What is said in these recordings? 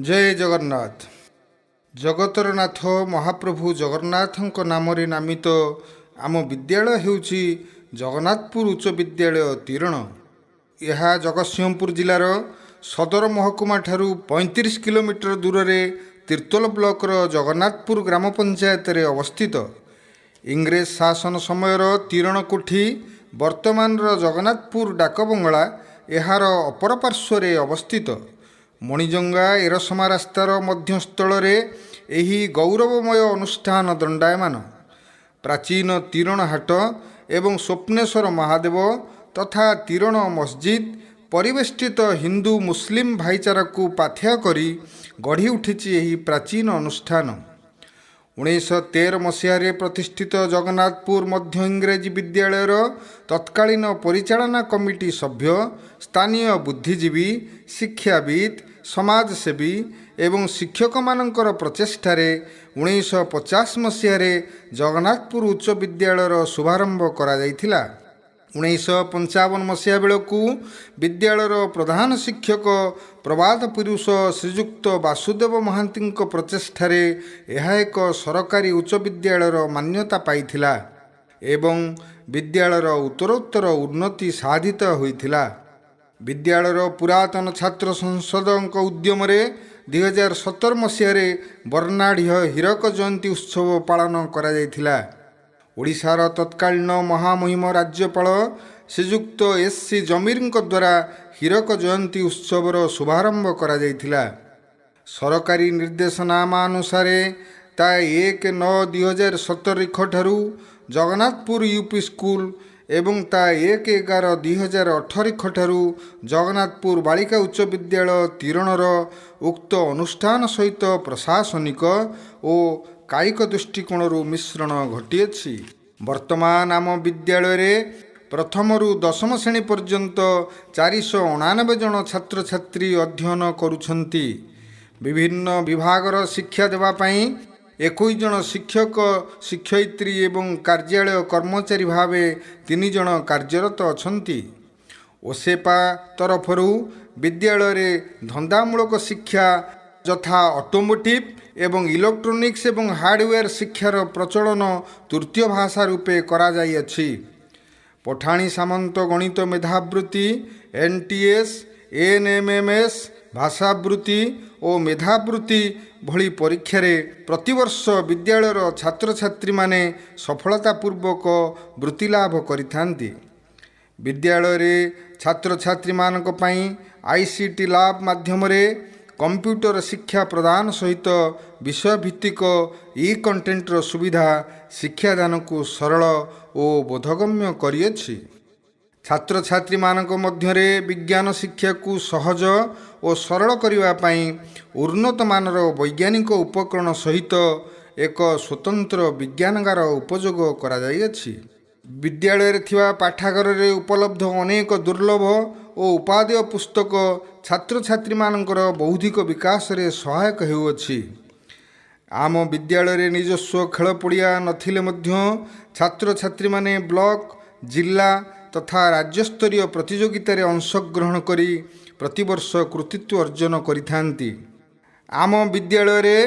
ଜୟ ଜଗନ୍ନାଥ। ଜଗତର ନାଥ ମହାପ୍ରଭୁ ଜଗନ୍ନାଥଙ୍କ ନାମରେ ନାମିତ ଆମ ବିଦ୍ୟାଳୟ ହେଉଛି ଜଗନ୍ନାଥପୁର ଉଚ୍ଚ ବିଦ୍ୟାଳୟ, ତିରଣ। ଏହା ଜଗତସିଂହପୁର ଜିଲ୍ଲାର ସଦର ମହକୁମା ଠାରୁ 35 କିଲୋମିଟର ଦୂରରେ ତିର୍ତ୍ତୋଲ ବ୍ଲକର ଜଗନ୍ନାଥପୁର ଗ୍ରାମ ପଞ୍ଚାୟତରେ ଅବସ୍ଥିତ। ଇଂରେଜ ଶାସନ ସମୟର ତିରଣ କୋଠି, ବର୍ତ୍ତମାନର ଜଗନ୍ନାଥପୁର ଡାକବଙ୍ଗଳା, ଏହାର ଅପର ପାର୍ଶ୍ୱରେ ଅବସ୍ଥିତ। ମଣିଜଙ୍ଗା ଏରସମା ରାସ୍ତାର ମଧ୍ୟସ୍ଥଳରେ ଏହି ଗୌରବମୟ ଅନୁଷ୍ଠାନ ଦଣ୍ଡାୟମାନ। ପ୍ରାଚୀନ ତିରଣ ହାଟ ଏବଂ ସ୍ୱପ୍ନେଶ୍ୱର ମହାଦେବ ତଥା ତିରଣ ମସଜିଦ୍ ପରିବେଷ୍ଟିତ ହିନ୍ଦୁ ମୁସଲିମ ଭାଇଚାରାକୁ ପାଥେୟ କରି ଗଢ଼ି ଉଠିଛି ଏହି ପ୍ରାଚୀନ ଅନୁଷ୍ଠାନ। 1913 ମସିହାରେ ପ୍ରତିଷ୍ଠିତ ଜଗନ୍ନାଥପୁର ମଧ୍ୟ ଇଂରାଜୀ ବିଦ୍ୟାଳୟର ତତ୍କାଳୀନ ପରିଚାଳନା କମିଟି ସଭ୍ୟ, ସ୍ଥାନୀୟ ବୁଦ୍ଧିଜୀବୀ, ଶିକ୍ଷାବିତ୍, ସମାଜସେବୀ ଏବଂ ଶିକ୍ଷକମାନଙ୍କର ପ୍ରଚେଷ୍ଟାରେ 1950 ମସିହାରେ ଜଗନ୍ନାଥପୁର ଉଚ୍ଚ ବିଦ୍ୟାଳୟର ଶୁଭାରମ୍ଭ କରାଯାଇଥିଲା। 1955 ମସିହା ବେଳକୁ ବିଦ୍ୟାଳୟର ପ୍ରଧାନ ଶିକ୍ଷକ ପ୍ରବାଦ ପୁରୁଷ ଶ୍ରୀଯୁକ୍ତ ବାସୁଦେବ ମହାନ୍ତିଙ୍କ ପ୍ରଚେଷ୍ଟାରେ ଏହା ଏକ ସରକାରୀ ଉଚ୍ଚ ବିଦ୍ୟାଳୟର ମାନ୍ୟତା ପାଇଥିଲା ଏବଂ ବିଦ୍ୟାଳୟର ଉତ୍ତରୋତ୍ତର ଉନ୍ନତି ସାଧିତ ହୋଇଥିଲା। ବିଦ୍ୟାଳୟର ପୁରାତନ ଛାତ୍ର ସଂସଦଙ୍କ ଉଦ୍ୟମରେ 2017 ମସିହାରେ ବର୍ଣ୍ଣାଢ଼୍ୟ ହୀରକ ଜୟନ୍ତୀ ଉତ୍ସବ ପାଳନ କରାଯାଇଥିଲା। ଓଡ଼ିଶାର ତତ୍କାଳୀନ ମହାମହିମ ରାଜ୍ୟପାଳ ଶ୍ରୀଯୁକ୍ତ ଏସ୍ ସି ଜମିରଙ୍କ ଦ୍ୱାରା ହୀରକ ଜୟନ୍ତୀ ଉତ୍ସବର ଶୁଭାରମ୍ଭ କରାଯାଇଥିଲା। ସରକାରୀ ନିର୍ଦ୍ଦେଶନାମା ଅନୁସାରେ ତା 1/9/2017 ତାରିଖଠାରୁ ଜଗନ୍ନାଥପୁର ୟୁ ପି ସ୍କୁଲ ଏବଂ ତା 1/11/2018 ତାରିଖଠାରୁ ଜଗନ୍ନାଥପୁର ବାଳିକା ଉଚ୍ଚ ବିଦ୍ୟାଳୟ ତିରଣର ଉକ୍ତ ଅନୁଷ୍ଠାନ ସହିତ ପ୍ରଶାସନିକ ଓ କାୟିକ ଦୃଷ୍ଟିକୋଣରୁ ମିଶ୍ରଣ ଘଟିଅଛି। ବର୍ତ୍ତମାନ ଆମ ବିଦ୍ୟାଳୟରେ ପ୍ରଥମରୁ ଦଶମ ଶ୍ରେଣୀ ପର୍ଯ୍ୟନ୍ତ 489 ଜଣ ଛାତ୍ରଛାତ୍ରୀ ଅଧ୍ୟୟନ କରୁଛନ୍ତି। ବିଭିନ୍ନ ବିଭାଗର ଶିକ୍ଷା ଦେବା ପାଇଁ 21 ଜଣ ଶିକ୍ଷକ ଶିକ୍ଷୟିତ୍ରୀ ଏବଂ କାର୍ଯ୍ୟାଳୟ କର୍ମଚାରୀ ଭାବେ 3 ଜଣ କାର୍ଯ୍ୟରତ ଅଛନ୍ତି। ଓସେପା ତରଫରୁ ବିଦ୍ୟାଳୟରେ ଧନ୍ଦାମୂଳକ ଶିକ୍ଷା ଯଥା ଅଟୋମୋଟିଭ୍ ଏବଂ ଇଲେକ୍ଟ୍ରୋନିକ୍ସ ଏବଂ ହାର୍ଡ଼ୱେର୍ ଶିକ୍ଷାର ପ୍ରଚଳନ ତୃତୀୟ ଭାଷା ରୂପେ କରାଯାଇଅଛି। ପଠାଣି ସାମନ୍ତ ଗଣିତ ମେଧାବୃତ୍ତି, N T S, N M M S, ଭାଷାବୃତ୍ତି ଓ ମେଧାବୃତ୍ତି ଭଳି ପରୀକ୍ଷାରେ ପ୍ରତିବର୍ଷ ବିଦ୍ୟାଳୟର ଛାତ୍ରଛାତ୍ରୀମାନେ ସଫଳତା ପୂର୍ବକ ବୃତ୍ତି ଲାଭ କରିଥାନ୍ତି। ବିଦ୍ୟାଳୟରେ ଛାତ୍ରଛାତ୍ରୀମାନଙ୍କ ପାଇଁ I C T lab ମାଧ୍ୟମରେ କମ୍ପ୍ୟୁଟର ଶିକ୍ଷା ପ୍ରଦାନ ସହିତ ବିଷୟଭିତ୍ତିକ ଇ କଣ୍ଟେଣ୍ଟର ସୁବିଧା ଶିକ୍ଷାଦାନକୁ ସରଳ ଓ ବୋଧଗମ୍ୟ କରିଅଛି। ଛାତ୍ରଛାତ୍ରୀମାନଙ୍କ ମଧ୍ୟରେ ବିଜ୍ଞାନ ଶିକ୍ଷାକୁ ସହଜ ଓ ସରଳ କରିବା ପାଇଁ ଉନ୍ନତମାନର ବୈଜ୍ଞାନିକ ଉପକରଣ ସହିତ ଏକ ସ୍ୱତନ୍ତ୍ର ବିଜ୍ଞାନାଗାର ଉପଯୋଗ କରାଯାଇଅଛି। ବିଦ୍ୟାଳୟରେ ଥିବା ପାଠାଗାରରେ ଉପଲବ୍ଧ ଅନେକ ଦୁର୍ଲଭ ଓ ଉପାଦେୟ ପୁସ୍ତକ ଛାତ୍ରଛାତ୍ରୀମାନଙ୍କର ବୌଦ୍ଧିକ ବିକାଶରେ ସହାୟକ ହେଉଅଛି। ଆମ ବିଦ୍ୟାଳୟରେ ନିଜସ୍ୱ ଖେଳ ପଡ଼ିଆ ନଥିଲେ ମଧ୍ୟ ଛାତ୍ରଛାତ୍ରୀମାନେ ବ୍ଲକ, ଜିଲ୍ଲା ତଥା ରାଜ୍ୟସ୍ତରୀୟ ପ୍ରତିଯୋଗିତାରେ ଅଂଶଗ୍ରହଣ କରି ପ୍ରତିବର୍ଷ କୃତିତ୍ୱ ଅର୍ଜନ କରିଥାନ୍ତି। ଆମ ବିଦ୍ୟାଳୟରେ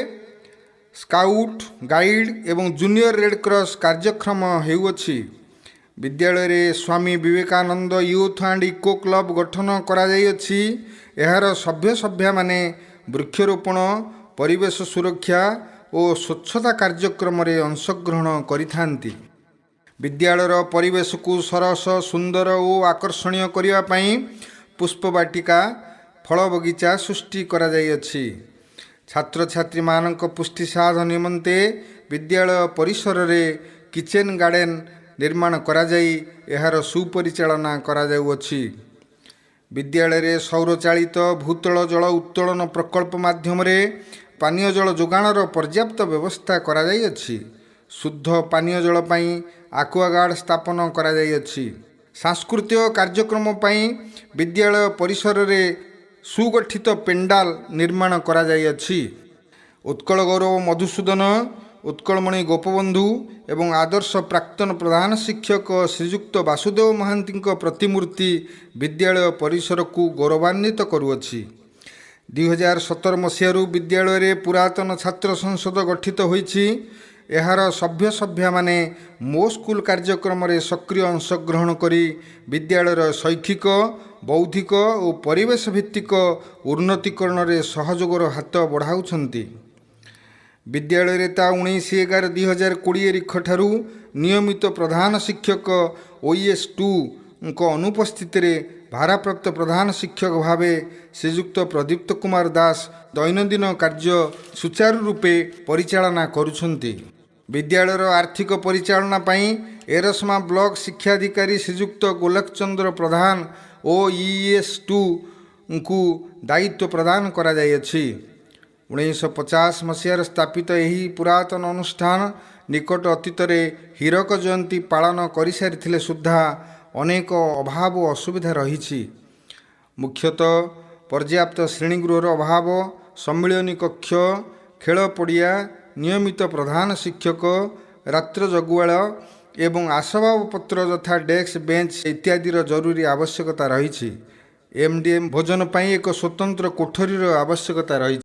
ସ୍କାଉଟ୍, ଗାଇଡ଼ ଏବଂ ଜୁନିୟର ରେଡ଼୍ କ୍ରସ୍ କାର୍ଯ୍ୟକ୍ଷମ ହେଉଅଛି। ବିଦ୍ୟାଳୟରେ Swami Vivekananda youth and eco club ଗଠନ କରାଯାଇଅଛି। ଏହାର ସଭ୍ୟ ସଭ୍ୟାମାନେ ବୃକ୍ଷରୋପଣ, ପରିବେଶ ସୁରକ୍ଷା ଓ ସ୍ୱଚ୍ଛତା କାର୍ଯ୍ୟକ୍ରମରେ ଅଂଶଗ୍ରହଣ କରିଥାନ୍ତି। ବିଦ୍ୟାଳୟର ପରିବେଶକୁ ସରସ, ସୁନ୍ଦର ଓ ଆକର୍ଷଣୀୟ କରିବା ପାଇଁ ପୁଷ୍ପବାଟିକା, ଫଳ ବଗିଚା ସୃଷ୍ଟି କରାଯାଇଅଛି। ଛାତ୍ରଛାତ୍ରୀମାନଙ୍କ ପୁଷ୍ଟି ସାଧନ ନିମନ୍ତେ ବିଦ୍ୟାଳୟ ପରିସରରେ କିଚେନ୍ ଗାର୍ଡ଼େନ୍ ନିର୍ମାଣ କରାଯାଇ ଏହାର ସୁପରିଚାଳନା କରାଯାଉଅଛି। ବିଦ୍ୟାଳୟରେ ସୌରଚାଳିତ ଭୂତଳ ଜଳ ଉତ୍ତୋଳନ ପ୍ରକଳ୍ପ ମାଧ୍ୟମରେ ପାନୀୟ ଜଳ ଯୋଗାଣର ପର୍ଯ୍ୟାପ୍ତ ବ୍ୟବସ୍ଥା କରାଯାଇଅଛି। ଶୁଦ୍ଧ ପାନୀୟ ଜଳ ପାଇଁ ଆକୁଆଗାର୍ଡ଼ ସ୍ଥାପନ କରାଯାଇଅଛି। ସାଂସ୍କୃତିକ କାର୍ଯ୍ୟକ୍ରମ ପାଇଁ ବିଦ୍ୟାଳୟ ପରିସରରେ ସୁଗଠିତ ପେଣ୍ଡାଲ ନିର୍ମାଣ କରାଯାଇଅଛି। ଉତ୍କଳ ଗୌରବ ମଧୁସୂଦନ, ଉତ୍କଳମଣି ଗୋପବନ୍ଧୁ ଏବଂ ଆଦର୍ଶ ପ୍ରାକ୍ତନ ପ୍ରଧାନ ଶିକ୍ଷକ ଶ୍ରୀଯୁକ୍ତ ବାସୁଦେବ ମହାନ୍ତିଙ୍କ ପ୍ରତିମୂର୍ତ୍ତି ବିଦ୍ୟାଳୟ ପରିସରକୁ ଗୌରବାନ୍ୱିତ କରୁଅଛି। 2017 ମସିହାରୁ ବିଦ୍ୟାଳୟରେ ପୁରାତନ ଛାତ୍ର ସଂସଦ ଗଠିତ ହୋଇଛି। ଏହାର ସଭ୍ୟ ସଭ୍ୟାମାନେ ମୋ ସ୍କୁଲ କାର୍ଯ୍ୟକ୍ରମରେ ସକ୍ରିୟ ଅଂଶଗ୍ରହଣ କରି ବିଦ୍ୟାଳୟର ଶୈକ୍ଷିକ, ବୌଦ୍ଧିକ ଓ ପରିବେଶ ଭିତ୍ତିକ ଉନ୍ନତିକରଣରେ ସହଯୋଗର ହାତ ବଢ଼ାଉଛନ୍ତି। ବିଦ୍ୟାଳୟରେ ତା 19/11/2020 ରିଖଠାରୁ ନିୟମିତ ପ୍ରଧାନ ଶିକ୍ଷକ ଓଇଏସ୍ 2ଙ୍କ ଅନୁପସ୍ଥିତିରେ ଭାରାପ୍ରାପ୍ତ ପ୍ରଧାନ ଶିକ୍ଷକ ଭାବେ ଶ୍ରୀଯୁକ୍ତ ପ୍ରଦୀପ୍ତ କୁମାର ଦାସ ଦୈନନ୍ଦିନ କାର୍ଯ୍ୟ ସୁଚାରୁ ରୂପେ ପରିଚାଳନା କରୁଛନ୍ତି। ବିଦ୍ୟାଳୟର ଆର୍ଥିକ ପରିଚାଳନା ପାଇଁ ଏରସମା ବ୍ଲକ ଶିକ୍ଷାଧିକାରୀ ଶ୍ରୀଯୁକ୍ତ ଗୋଲକ ଚନ୍ଦ୍ର ପ୍ରଧାନ ଓ ଇଏସ୍ 2ଙ୍କୁ ଦାୟିତ୍ୱ ପ୍ରଦାନ କରାଯାଇଅଛି। 1950 ମସିହାରେ ସ୍ଥାପିତ ଏହି ପୁରାତନ ଅନୁଷ୍ଠାନ ନିକଟ ଅତୀତରେ ହୀରକ ଜୟନ୍ତୀ ପାଳନ କରିସାରିଥିଲେ ସୁଦ୍ଧା ଅନେକ ଅଭାବ ଓ ଅସୁବିଧା ରହିଛି। ମୁଖ୍ୟତଃ ପର୍ଯ୍ୟାପ୍ତ ଶ୍ରେଣୀଗୃହର ଅଭାବ, ସମ୍ମିଳନୀ କକ୍ଷ, ଖେଳ ପଡ଼ିଆ, ନିୟମିତ ପ୍ରଧାନ ଶିକ୍ଷକ, ରାତ୍ର ଜଗୁଆଳ ଏବଂ ଆସବାବପତ୍ର ଯଥା ଡେସ୍କ, ବେଞ୍ଚ ଇତ୍ୟାଦିର ଜରୁରୀ ଆବଶ୍ୟକତା ରହିଛି। ଏମ୍ ଡି ଏମ୍ ଭୋଜନ ପାଇଁ ଏକ ସ୍ୱତନ୍ତ୍ର କୋଠରୀର ଆବଶ୍ୟକତା ରହିଛି।